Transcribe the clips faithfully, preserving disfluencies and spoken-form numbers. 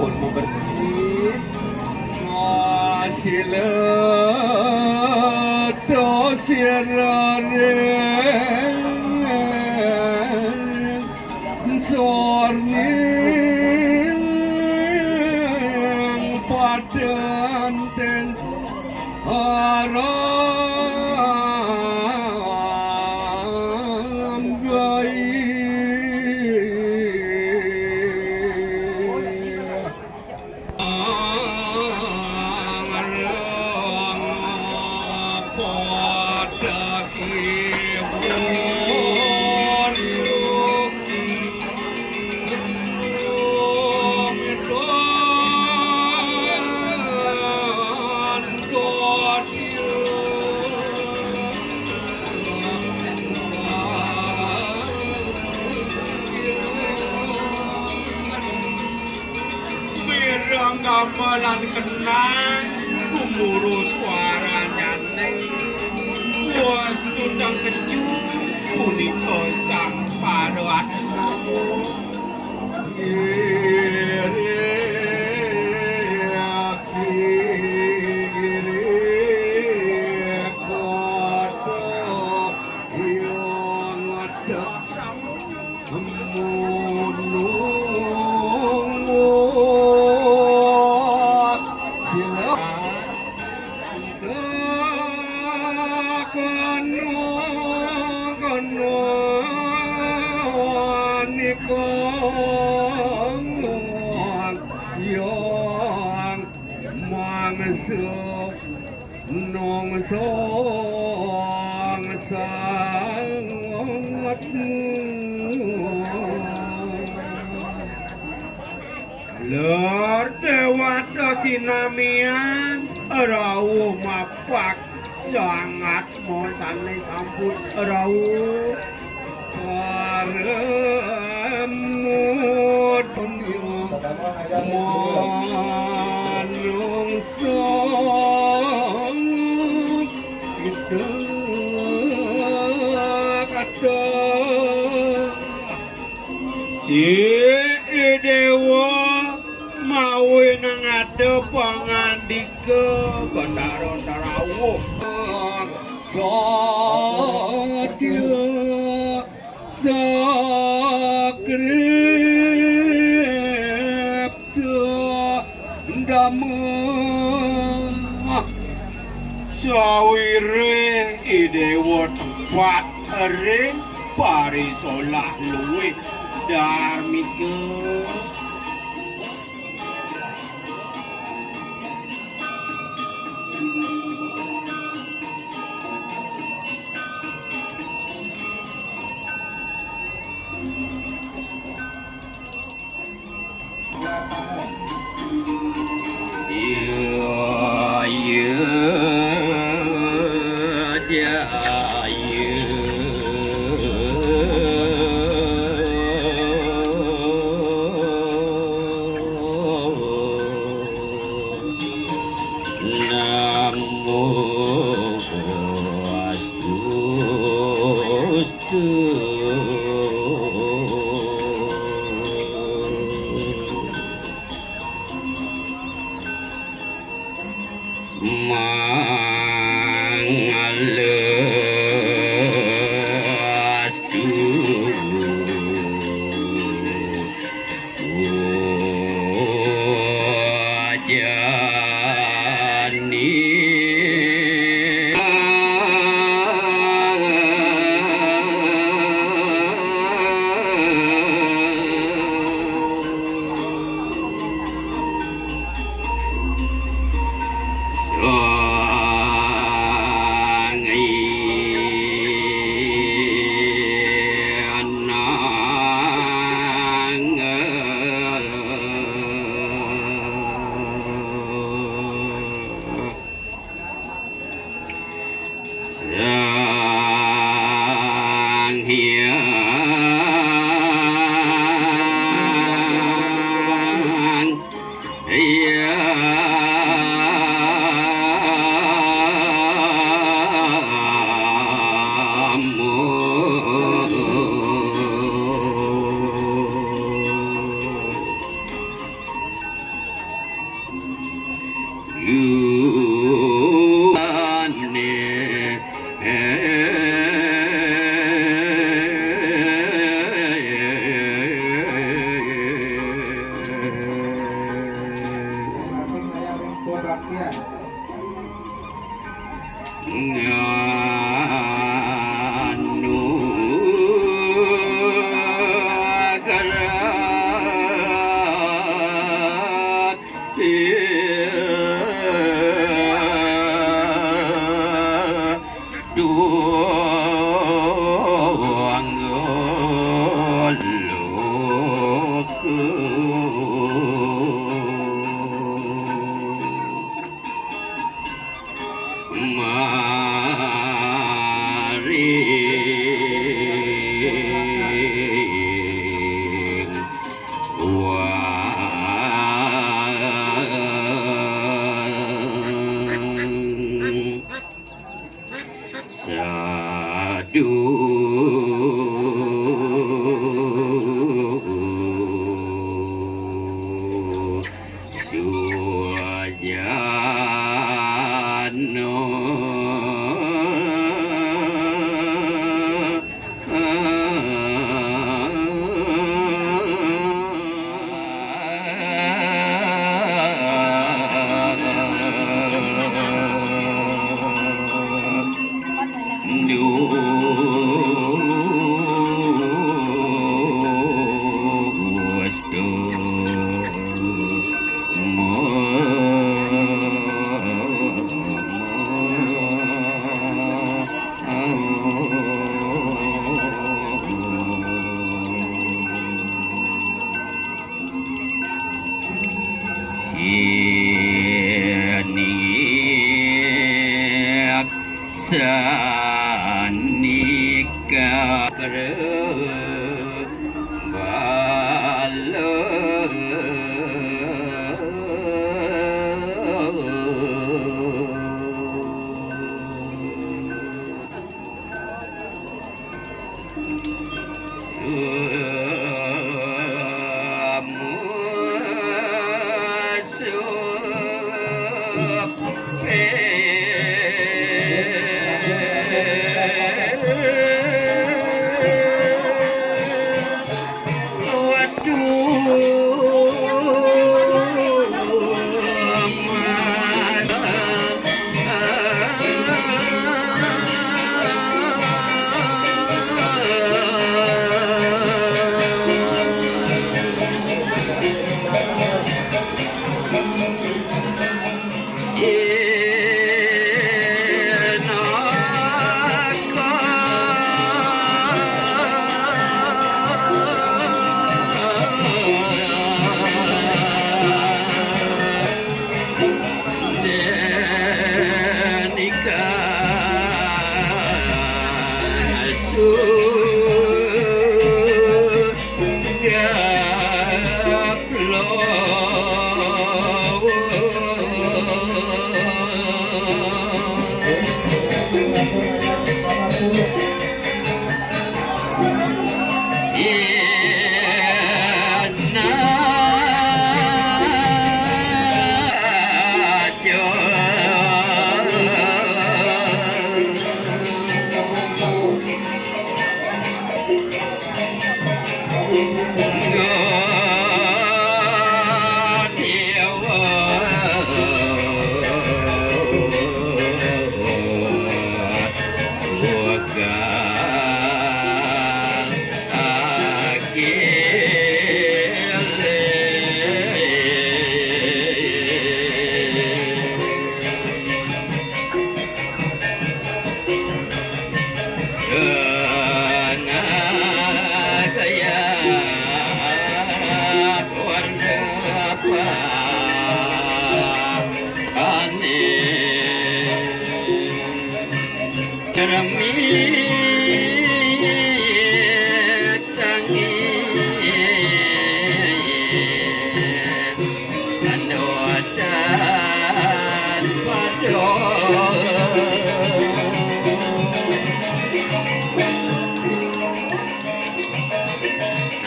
Pun bebersih. Masih leto siraring sorning padanten aram gai. Mireng gamelan kenang gumuru suaranyane. Wes tutang keju punika sang para atma. Mangsa nong song sangatmu. Lor dewata sinamian rawuh mapak sangat mosane sampun rawuh. Paremut manungsa kita kata si Dewa mawi nang ada pangandika Batara Tarawuh. Satya sakripta damah. Sawire Idewa tempat ring parisolah luwih darmika. Namo astu, astu. Mangalastu. Sang Hyang Hyang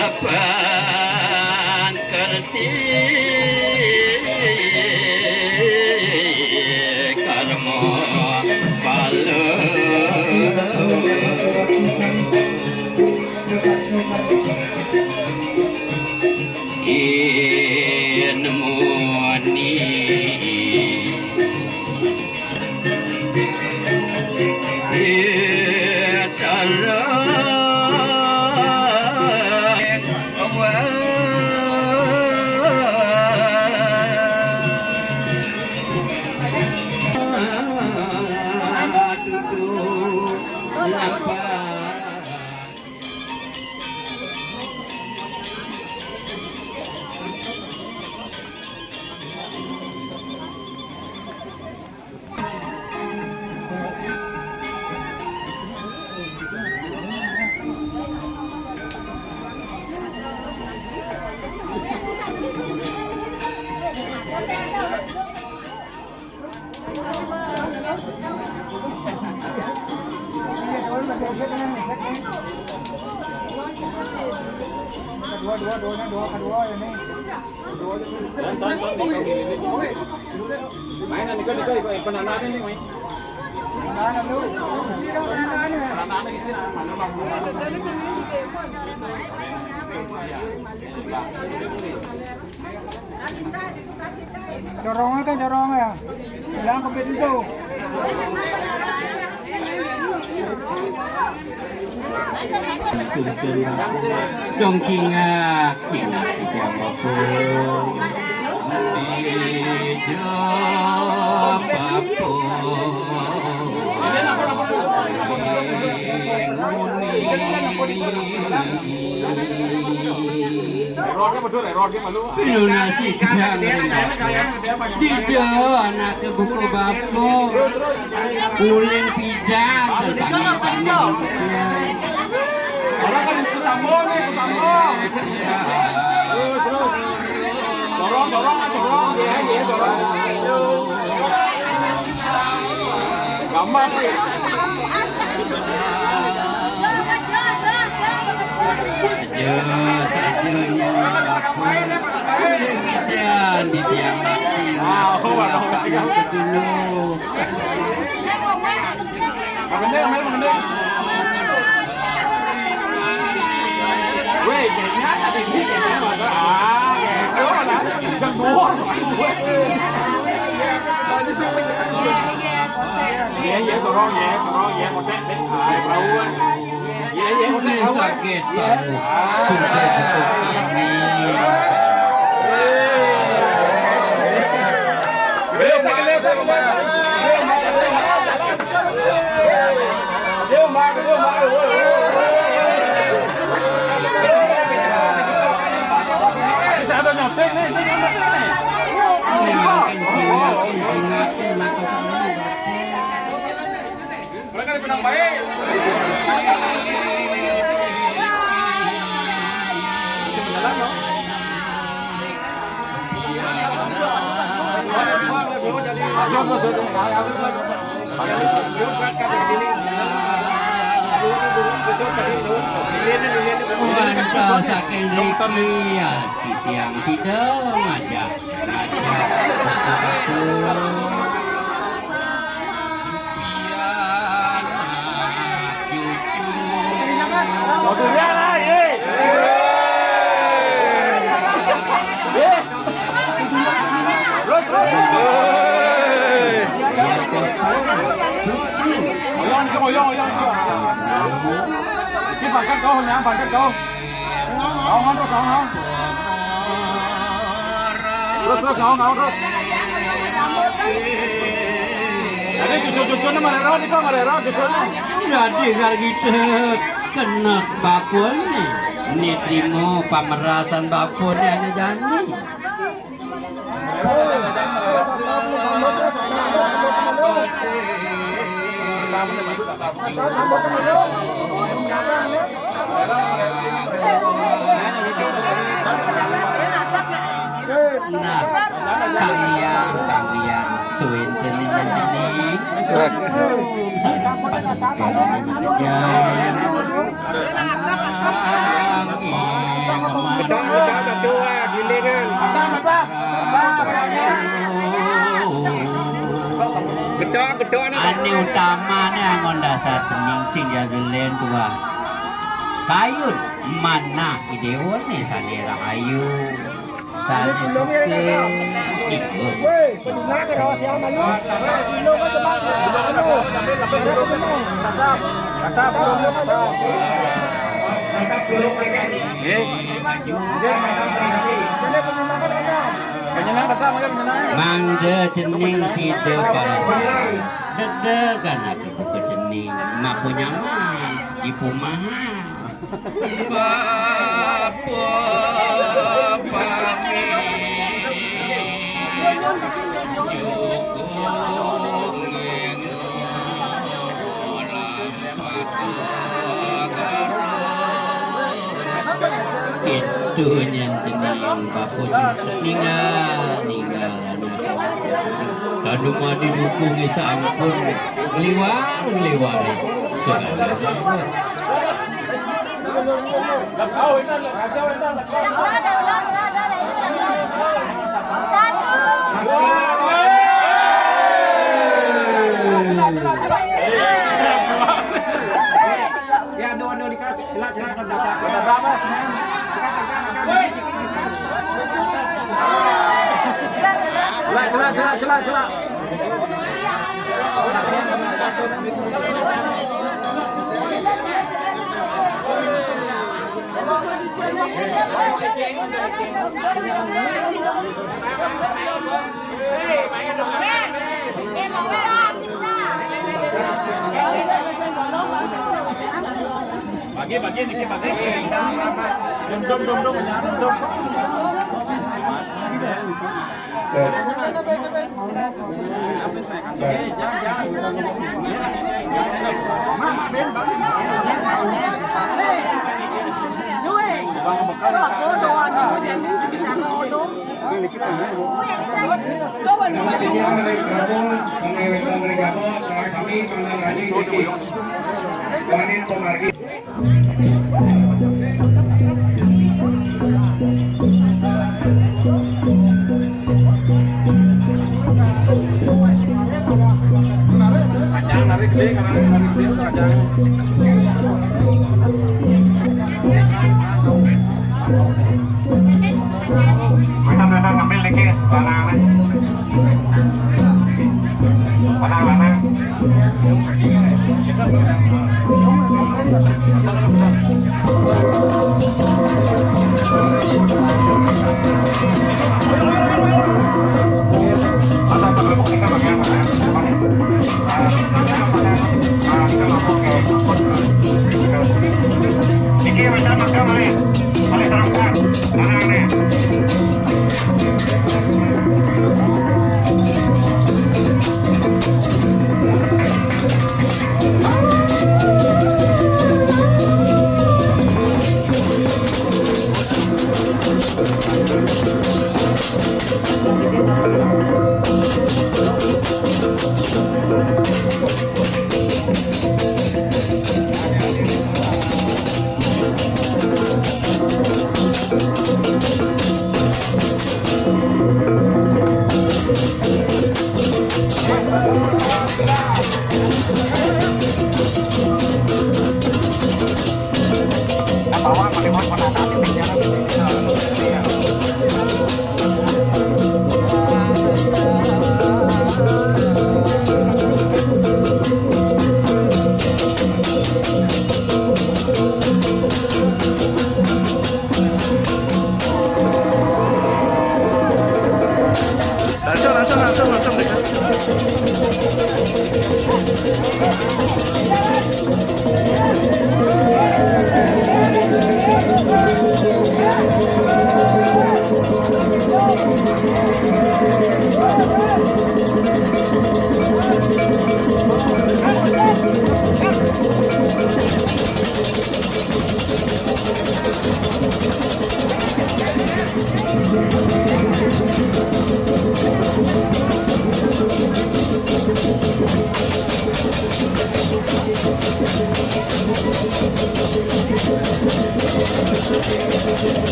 Apan kerti Dua, dua, dua, dua, dua, dua, ini. Mainan ni, kau ni, kau ikut, ikut anak-anak ni, main. Anak-anak lu. Anak-anak di sini, mana, mana, mana. Corong aja, corong aja. Bilang ke pintu. Dong kingak, kingak di tiang bapung. Di jam bapung. Nguni. Lunasi tiang rindu. Dido anak buku bapuk. Uling pidang. Orang kan itu sambung nih, itu sambung. Terus, terus. Dorong, dorong, dorong. Ya, ya, dorong. Gampang nih. Aja, saja yang aku. Jangan di tiang mati. Aku dulu. Makan deh, main, makan deh. Weh, kayaknya tadi ini kayaknya masa, ah, kayak itu mana? Yang dua, gue. Iya, iya, sorong ya, sorong ya, kotek deh. Ah, perawan. Iya, iya, kotek perawan. Sakit, Pak. Sudah betul ini. Iya. Geser, geser, geser. Mereka di Penang Bae. Wah, saking riki ya, titiang sida ngajak, ngajak. Pianak cucu. Maksudnya lah, ye. Ye. Terus, terus. Oyong, oyong, oyong, oyong. Ini bangkat kau, ya, bangkat kau. Ngawang terus, ngawang, ngawang. Terus, terus, ngawang, ngawang terus. Jadi cucu-cucunya marero, nih kok marero, cucunya. Jadi karo kita kena bakul nih. Ini terima pamerasan bakul nih, hanya janji. Nah, kalian, kalian, suwin tening-tening. Sareng pasukan. Gedang, gedang, gedang, gilingan. Gedang, gedang, anak. Ane utamane anggon dasar tening sing jaga len tuah. Kayun manah idewane sane rahayu. Sane suke iku. Woi, pendengar rawa siapa lu? Lu kan tebak. Lu kan tebak. Nggih. Nggih. Penyenang tetap, mangga penyenang. Mangga cening sida para. Dedegan aku buka cening, mapu nyaman, ipu mahal. Bapa pamit nyukung ngengo. Itu nyen cening bapa ninggal, ninggal anak. Kadung madi dukung sampun liwar, liwar. Ya, aduh, aduh, dikat. Jelas, jelas, kalau dapat. Kalau dapat, ya. Jelas, jelas, jelas, jelas, jelas. Bagi, bagi, niki bagi. Dum, dum, dum, dum, dum, dum. Kacang narik deh, karena narik deh kacang. Bisa, bisa ngambil dikit, barang. Barang, barang. Niki, bisa makan, boleh. Boleh terangkan. Mana nih? Langsung, langsung, langsung, langsung.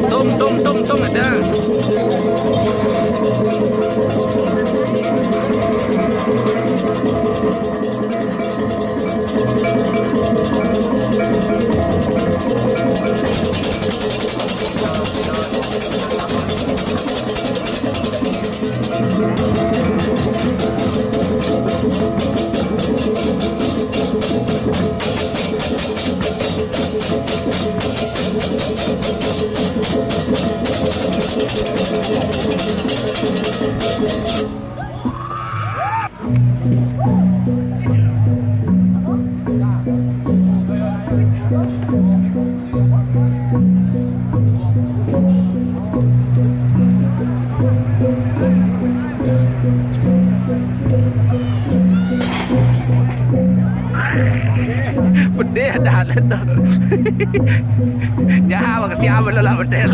Tong, tong, tong, tong ada. Pedih dah lah tu. Nyawa kesian belum lah betul.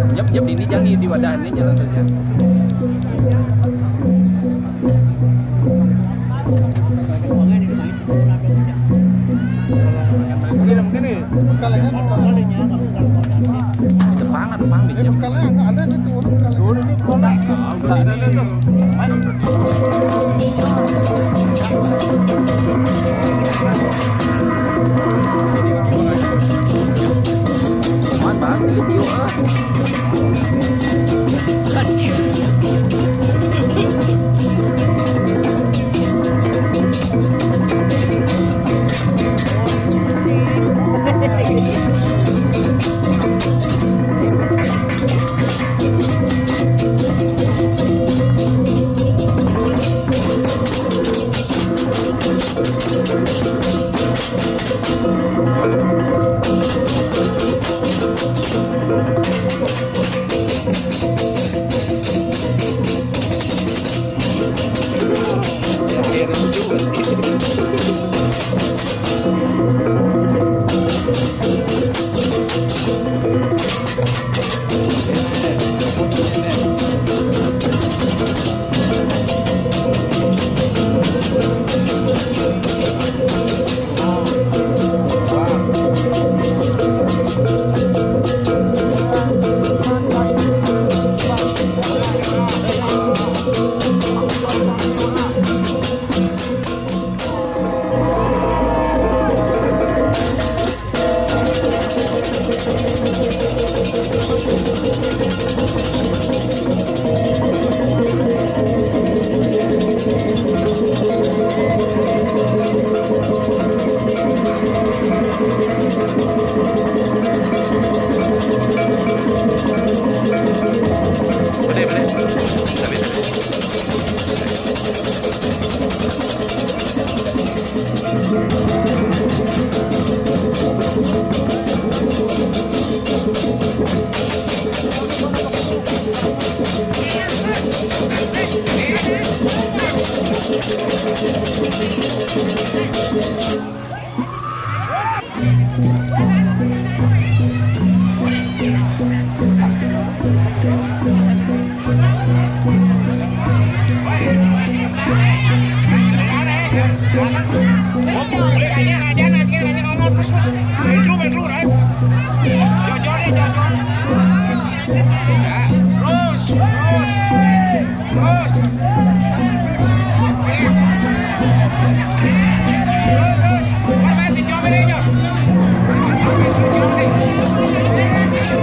Jep, jep, ini jangan di wadah ini jalan saja. Itu pangan, pang, jep. Cuman, Bang, di video, ah.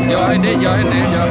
Yo, ini, yo, ini, yo.